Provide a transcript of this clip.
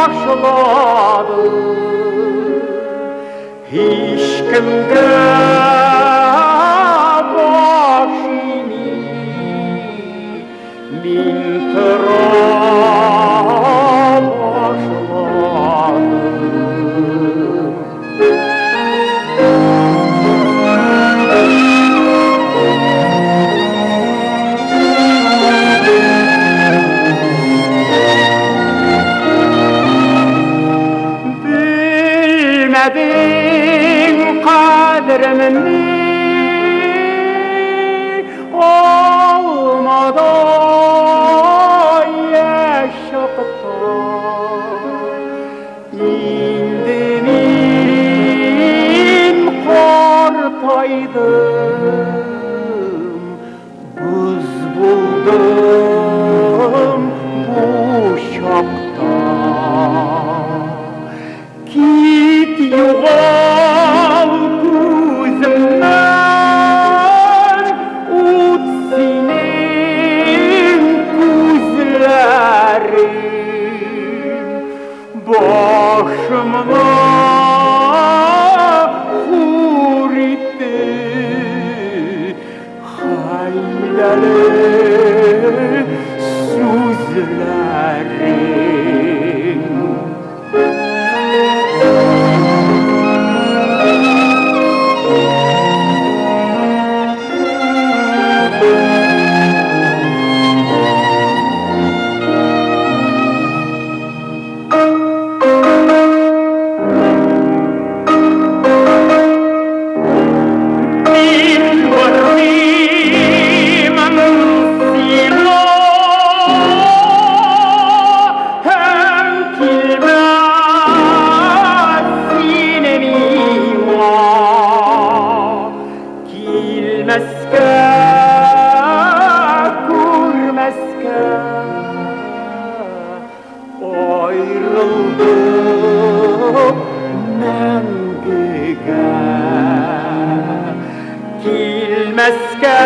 башлады. Һичкемгә баш ими мин тора башладым. Белмәдең кадеремне, алмадай яшь чакта. Инде мин картайдым, боз булдым бу чакта. Кит, югал күземнән, ут синең күзләрең. Башымны хур итте хәйләле сүзләрең. Мин бармыймын сиңа һәм килмәс сине миңа. Килмәскә, күрмәскә аерылдык мәңгегә. Килмәскә.